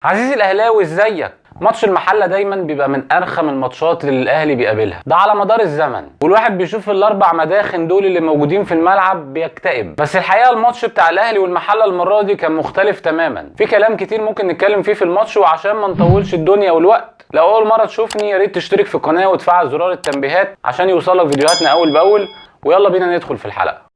عزيزي الاهلاوي ازيك؟ ماتش المحلة دايما بيبقى من ارخم الماتشات اللي الاهلي بيقابلها، ده على مدار الزمن، والواحد بيشوف الاربع مداخن دول اللي موجودين في الملعب بيكتئب. بس الحقيقة الماتش بتاع الاهلي والمحله المرة دي كان مختلف تماما، في كلام كتير ممكن نتكلم فيه في الماتش، وعشان ما نطولش الدنيا والوقت، لو اول مرة تشوفني يا ريت تشترك في القناة وتفعل زرار التنبيهات عشان يوصلك فيديوهاتنا اول باول. ويلا بينا ندخل في الحلقة.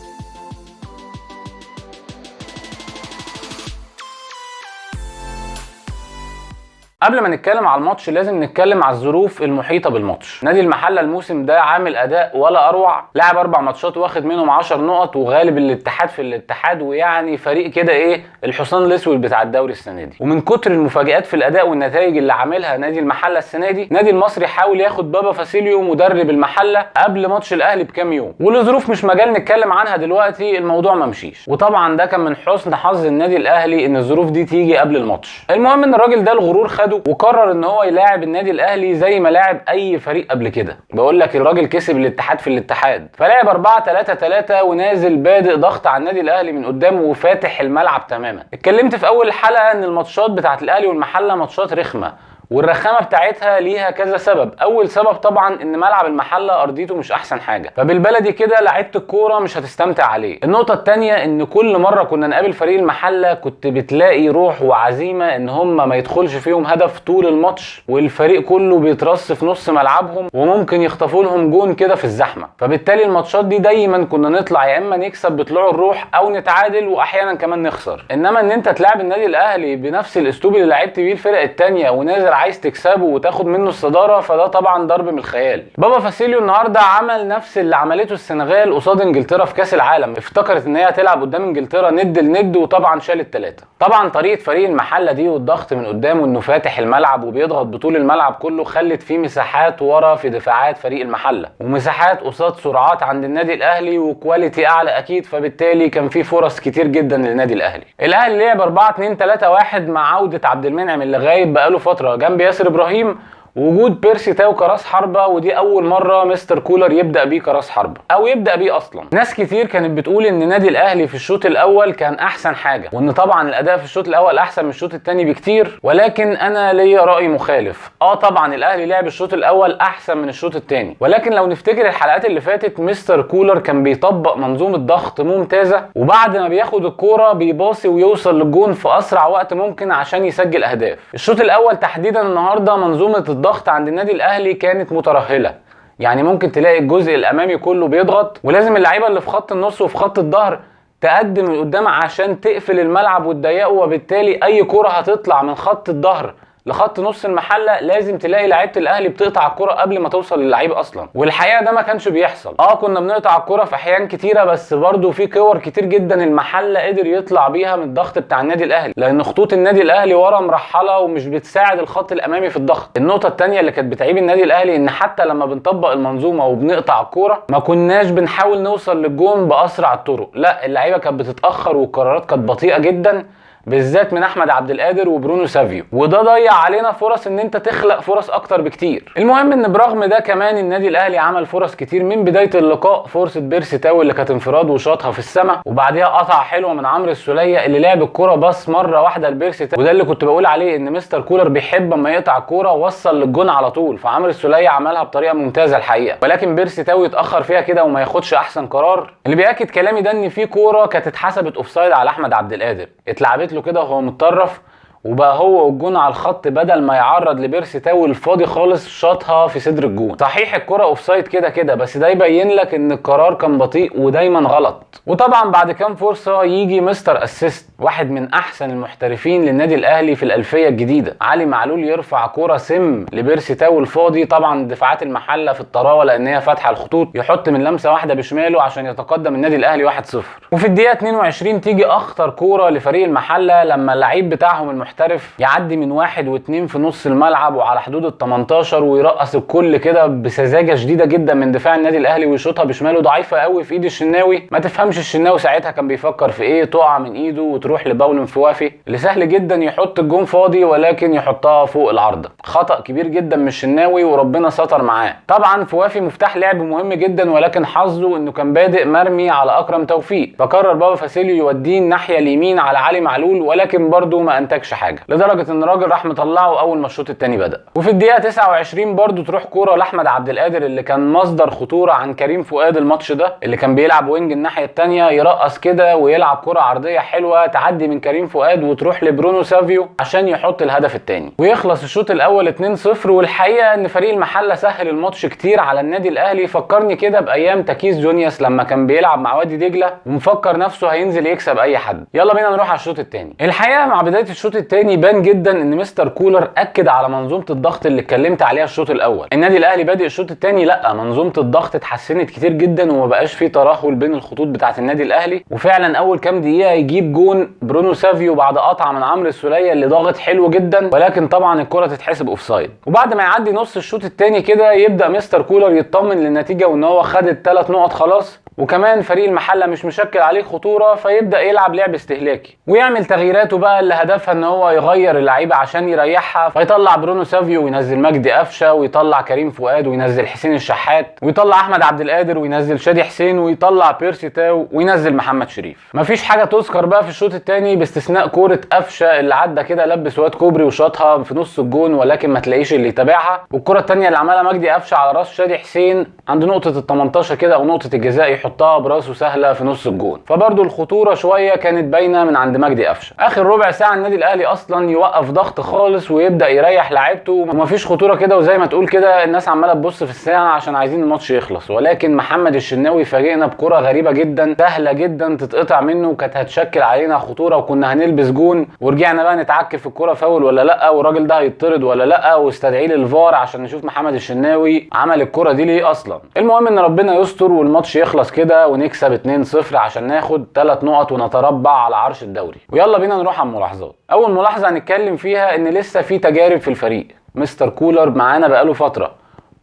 قبل ما نتكلم على الماتش لازم نتكلم على الظروف المحيطة بالماتش. نادي المحلة الموسم ده عامل اداء ولا اروع، لعب 4 ماتشات واخد منهم 10 نقط وغالب الاتحاد في الاتحاد، ويعني فريق كده ايه الحصان الاسود بتاع الدوري السنة دي. ومن كتر المفاجآت في الاداء والنتائج اللي عاملها نادي المحلة السنة دي، نادي المصري حاول ياخد بابا فاسيليو مدرب المحلة قبل ماتش الاهلي بكام يوم، ولظروف مش مجال نتكلم عنها دلوقتي الموضوع ما مشيش. وطبعا ده كان من حسن حظ النادي الاهلي ان الظروف دي تيجي قبل الماتش. المهم ان الراجل ده الغرور خده وقرر ان هو يلاعب النادي الاهلي زي ما لاعب اي فريق قبل كده. بقول لك الراجل كسب الاتحاد في الاتحاد، فلعب 4-3-3 ونازل بادئ ضغط على النادي الاهلي من قدامه وفاتح الملعب تماما. اتكلمت في اول حلقة ان الماتشات بتاعت الاهلي والمحله ماتشات رخمة، والرخامه بتاعتها ليها كذا سبب. اول سبب طبعا ان ملعب المحلة ارضيته مش احسن حاجة، فبالبلدي كده لعيبة الكورة مش هتستمتع عليه. النقطة الثانية ان كل مرة كنا نقابل فريق المحلة كنت بتلاقي روح وعزيمة ان هم ما يدخلش فيهم هدف طول الماتش، والفريق كله بيترص في نص ملعبهم وممكن يخطفوا لهم جون كده في الزحمة. فبالتالي الماتشات دي دايما كنا نطلع يا اما نكسب بطلوع الروح او نتعادل، واحيانا كمان نخسر. انما ان انت تلعب النادي الاهلي بنفس الاسلوب اللي لعبت بيه الفرق الثانية ونازل عايز تكسبه وتاخد منه الصدارة، فده طبعا ضرب من الخيال. بابا فاسيليو النهارده عمل نفس اللي عملته السنغال قصاد انجلترا في كاس العالم، افتكرت ان هي هتلعب قدام انجلترا ند لند، وطبعا شالت 3. طبعا طريقه فريق المحلة دي والضغط من قدامه انه فاتح الملعب وبيضغط بطول الملعب كله خلت فيه مساحات ورا في دفاعات فريق المحلة، ومساحات قصاد سرعات عند النادي الاهلي و quality اعلى اكيد، فبالتالي كان في فرص كتير جدا للنادي الاهلي. الاهلي لعب 4-2-3-1 مع عوده عبد المنعم اللي غايب بقاله فترة جنب ياسر ابراهيم، وجود بيرسي تاو كراس حربه، ودي اول مرة مستر كولر يبدا بيه كراس حربه او يبدا بيه اصلا. ناس كتير كانت بتقول ان النادي الاهلي في الشوط الاول كان احسن حاجة، وان طبعا الاداء في الشوط الاول احسن من الشوط الثاني بكتير، ولكن انا ليا راي مخالف. طبعا الاهلي لعب الشوط الاول احسن من الشوط الثاني، ولكن لو نفتكر الحلقات اللي فاتت مستر كولر كان بيطبق منظومة ضغط ممتازة، وبعد ما بياخد الكورة بيباصي ويوصل للجون في اسرع وقت ممكن عشان يسجل اهداف. الشوط الاول تحديدا النهارده منظومة الضغط عند النادي الاهلي كانت مترهله، يعني ممكن تلاقي الجزء الامامي كله بيضغط، ولازم اللعيبة اللي في خط النص وفي خط الظهر تقدم من قدام عشان تقفل الملعب وتضيقه، وبالتالي اي كره هتطلع من خط الظهر لخط نص المحلة لازم تلاقي لعيبة الاهلي بتقطع الكره قبل ما توصل للعيب اصلا. والحقيقة ده ما كانش بيحصل. كنا بنقطع الكره في احيان كتيرة، بس برده في كور كتير جدا المحلة قدر يطلع بيها من الضغط بتاع النادي الاهلي، لان خطوط النادي الاهلي ورا مرحلة ومش بتساعد الخط الامامي في الضغط. النقطة الثانية اللي كانت بتعيب النادي الاهلي ان حتى لما بنطبق المنظومة وبنقطع الكورة ما كناش بنحاول نوصل للجون باسرع الطرق، لا اللعيبة كانت بتتاخر والقرارات كانت بطيئه جدا، بالذات من احمد عبد القادر وبرونو سافيو، وده ضيع علينا فرص ان انت تخلق فرص اكتر بكتير. المهم ان برغم ده كمان النادي الاهلي عمل فرص كتير من بداية اللقاء، فرصة بيرسي تاو اللي كانت انفراد وشاطها في السماء، وبعديها قطع حلوة من عمرو السوليه اللي لعب الكورة بس مرة واحدة لبيرسي تاو، وده اللي كنت بقول عليه ان مستر كولر بيحب اما يقطع الكورة وصل للجون على طول، فعمرو السوليه عملها بطريقة ممتازة الحقيقة، ولكن بيرسي تاو يتاخر فيها كده وما ياخدش احسن قرار. اللي بياكد كلامي ده ان في كورة كانت اتحسبت offside على احمد عبد القادر، اتلعبت له كده وهو متطرف، وبقى هو والجون على الخط، بدل ما يعرض لبيرسي تاو الفاضي خالص شاطها في صدر الجون. صحيح الكرة offside كده كده، بس ده يبين لك ان القرار كان بطيء ودايما غلط. وطبعا بعد كام فرصة يجي مستر assist، واحد من احسن المحترفين للنادي الاهلي في الالفية الجديدة، علي معلول، يرفع كرة سم لبيرسي تاو الفاضي. طبعا دفاعات المحلة في الطراوة لان هي فاتحة الخطوط، يحط من لمسة واحدة بشماله عشان يتقدم النادي الاهلي 1-0. وفي الدقيقة 22 تيجي اخطر كورة لفريق المحلة لما اللعيب بتاعهم المحترف يعدي من 1 و2 في نص الملعب وعلى حدود ال 18 ويرقص الكل كده بسذاجه شديدة جدا من دفاع النادي الاهلي، ويشوطها بشماله ضعيفة قوي في ايد الشناوي. ما تفهمش الشناوي ساعتها كان بيفكر في ايه، تقع من ايده وتروح لباولو فوافي اللي سهل جدا يحط الجون فاضي ولكن يحطها فوق العارضة. خطأ كبير جدا من الشناوي وربنا ستر معاه. طبعا فوافي مفتاح لعب مهم جدا، ولكن حظه انه كان بادئ مرمي على اكرم توفيق، فقرر بابا فاسيليو يوديه الناحية اليمين على علي معلول، ولكن برضه ما انتجش حاجة. حاجة، لدرجة ان الراجل راح مطلعه اول ما الشوط الثاني بدا. وفي الدقيقة 29 برده تروح كورة لاحمد عبد القادر اللي كان مصدر خطورة عن كريم فؤاد الماتش ده، اللي كان بيلعب wing الناحية الثانية، يرقص كده ويلعب كورة عرضية حلوة تعدي من كريم فؤاد وتروح لبرونو سافيو عشان يحط الهدف الثاني، ويخلص الشوط الاول 2-0. والحقيقة ان فريق المحلة سهل الماتش كتير على النادي الاهلي. فكرني كده بايام تاكيس جونياس لما كان بيلعب مع وادي دجله ومفكر نفسه هينزل يكسب اي حد. يلا بينا نروح على الشوط الثاني. الحقيقة مع بداية الشوط الثاني بان جدا ان مستر كولر اكد على منظومة الضغط اللي اتكلمت عليها الشوط الاول. النادي الاهلي بادئ الشوط الثاني، لا منظومة الضغط اتحسنت كتير جدا وما بقاش فيه ترهل بين الخطوط بتاعه النادي الاهلي. وفعلا اول كام دقيقة يجيب جون برونو سافيو بعد قطعه من عمرو السوليه اللي ضاغط حلو جدا، ولكن طبعا الكره تتحسب offside. وبعد ما يعدي نص الشوط الثاني كده يبدا مستر كولر يطمن للنتيجة وان هو خد ال3 نقط خلاص، وكمان فريق المحلة مش مشكل عليه خطورة، فيبدا يلعب لعب استهلاكي ويعمل تغييراته بقى اللي هدفها ان هو يغير اللعيبة عشان يريحها. فيطلع برونو سافيو وينزل مجدي قفشه، ويطلع كريم فؤاد وينزل حسين الشحات، ويطلع احمد عبد القادر وينزل شادي حسين، ويطلع بيرسي تاو وينزل محمد شريف. مفيش حاجة تذكر بقى في الشوط الثاني باستثناء كورة قفشه اللي عدى كده لبس واد كوبري وشاطها في نص الجون، ولكن ما تلاقيش اللي يتابعها. والكره الثانية اللي عملها مجدي قفشه على راس شادي حسين عند نقطة ال 18 كده او نقطة الجزاء، يحطها براسه سهلة في نص الجون. فبرده الخطورة شوية كانت باينة من عند مجدي قفشه. اخر ربع ساعة النادي الاهلي اصلا يوقف ضغط خالص ويبدا يريح لعيبته ومفيش خطورة كده، وزي ما تقول كده الناس عماله تبص في الساعة عشان عايزين الماتش يخلص. ولكن محمد الشناوي فاجئنا بكره غريبة جدا سهلة جدا تتقطع منه، وكانت هتشكل علينا خطورة وكنا هنلبس جون. ورجعنا بقى نتعكر في الكره فاول ولا لا، والراجل ده هيطرد ولا لا، واستدعي للفار عشان نشوف محمد الشناوي عمل الكره دي ليه اصلا. المهم ان ربنا يستر والماتش يخلص كده ونكسب 2-0 عشان ناخد 3 نقط ونتربع على عرش الدوري. ويلا بينا نروح على الملاحظات. اول ملاحظة هنتكلم فيها ان لسه في تجارب في الفريق. مستر كولر معانا بقاله فترة،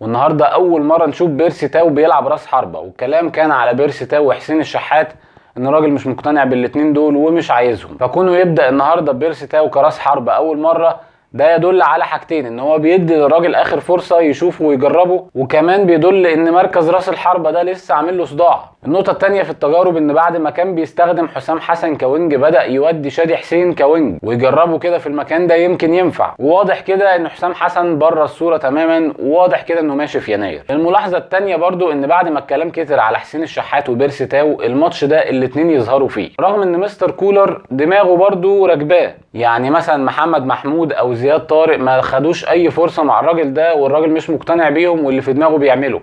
والنهارده اول مرة نشوف بيرسي تاو بيلعب راس حربه، والكلام كان على بيرسي تاو وحسين الشحات ان الراجل مش مقتنع بالاتنين دول ومش عايزهم. فكونه يبدا النهارده بيرسي تاو كراس حربه اول مرة، ده يدل على حاجتين: ان هو بيدي للراجل اخر فرصة يشوفه ويجربه، وكمان بيدل ان مركز راس الحربة ده لسه عامل له صداع. النقطة الثانية في التجارب ان بعد ما كان بيستخدم حسام حسن ك wing بدا يودي شادي حسين ك wing ويجربه كده في المكان ده يمكن ينفع. وواضح كده ان حسام حسن بره الصورة تماما، وواضح كده انه ماشي في يناير. الملاحظة الثانية برضو ان بعد ما الكلام كتر على حسين الشحات وبيرسي تاو، الماتش ده الاثنين يظهروا فيه، رغم ان مستر كولر دماغه برضو راكباه. يعني مثلا محمد محمود او زياد طارق ما خدوش اي فرصة مع الراجل ده، والراجل مش مقتنع بيهم واللي في دماغه بيعمله،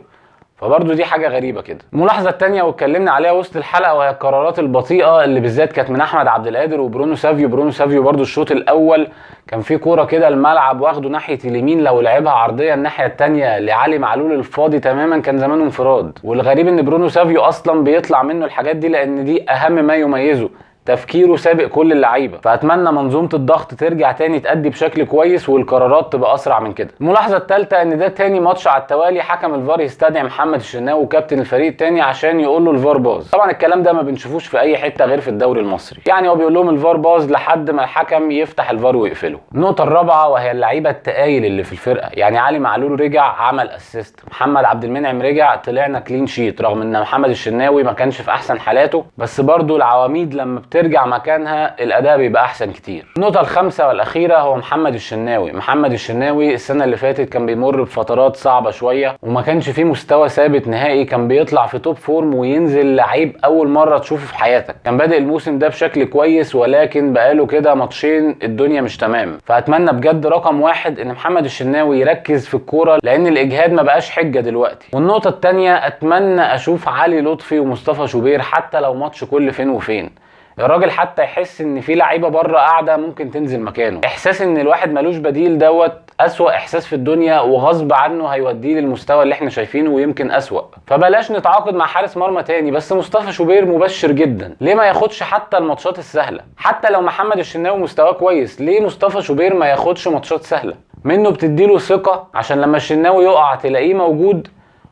فبرضه دي حاجة غريبة كده. الملاحظة الثانية واتكلمنا عليها وسط الحلقة، وهي القرارات البطيئة اللي بالذات كانت من احمد عبد القادر وبرونو سافيو. برونو سافيو برضه الشوط الاول كان في كورة كده الملعب واخده ناحية اليمين، لو لعبها عرضية الناحية الثانية لعلي معلول الفاضي تماما كان زمانه انفراد. والغريب ان برونو سافيو اصلا بيطلع منه الحاجات دي، لان دي اهم ما يميزه، تفكيره سابق كل اللعيبة. فاتمنى منظومة الضغط ترجع تاني تأدي بشكل كويس والقرارات تبقى اسرع من كده. الملاحظة الثالثة ان ده تاني ماتش على التوالي حكم الفار يستدعي محمد الشناوي وكابتن الفريق التاني عشان يقول له الفار باظ. طبعا الكلام ده ما بنشوفوش في اي حتة غير في الدوري المصري، يعني هو بيقول لهم الفار باظ لحد ما الحكم يفتح الفار ويقفله. النقطة الرابعة وهي اللعيبة التقايل اللي في الفرقة، يعني علي معلول رجع عمل assist، محمد عبد المنعم رجع طلعنا clean sheet رغم ان محمد الشناوي ما كانش في احسن حالاته، بس برضو العواميد لما بترجع مكانها الاداء بيبقى احسن كتير. النقطة الخامسة والاخيرة هو محمد الشناوي. محمد الشناوي السنة اللي فاتت كان بيمر بفترات صعبة شوية وما كانش فيه مستوى ثابت نهائي، كان بيطلع في top form وينزل لعيب اول مرة تشوفه في حياتك. كان بادئ الموسم ده بشكل كويس، ولكن بقاله كده ماتشين الدنيا مش تمام. فاتمنى بجد رقم واحد ان محمد الشناوي يركز في الكورة، لان الاجهاد ما بقاش حجه دلوقتي. والنقطة الثانية اتمنى اشوف علي لطفي ومصطفى شوبير حتى لو ماتش كل فين وفين، الراجل حتى يحس ان في لعيبة بره قاعدة ممكن تنزل مكانه. احساس ان الواحد ملوش بديل دوت اسوأ احساس في الدنيا، وغصب عنه هيوديه للمستوى اللي احنا شايفينه ويمكن اسوأ. فبلاش نتعاقد مع حارس مرمى تاني، بس مصطفى شوبير مبشر جدا، ليه ما ياخدش حتى الماتشات السهلة؟ حتى لو محمد الشناوي مستواه كويس، ليه مصطفى شوبير ما ياخدش ماتشات سهلة؟ منه بتديله ثقة عشان لما الشناوي يقع تلاقيه موجود،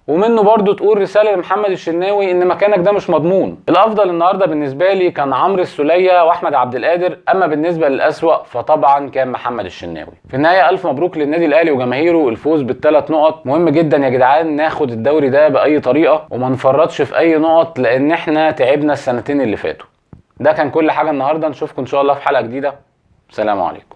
ومنه برضو تقول رسالة لمحمد الشناوي ان مكانك ده مش مضمون. الافضل النهارده بالنسبة لي كان عمرو السوليه واحمد عبد القادر، اما بالنسبة للاسوأ فطبعا كان محمد الشناوي. في النهاية الف مبروك للنادي الاهلي وجماهيره الفوز بال3 نقط. مهم جدا يا جدعان ناخد الدوري ده باي طريقه وما نفرطش في اي نقط، لان احنا تعبنا السنتين اللي فاتوا. ده كان كل حاجة النهارده، نشوفكم ان شاء الله في حلقة جديدة. سلام عليكم.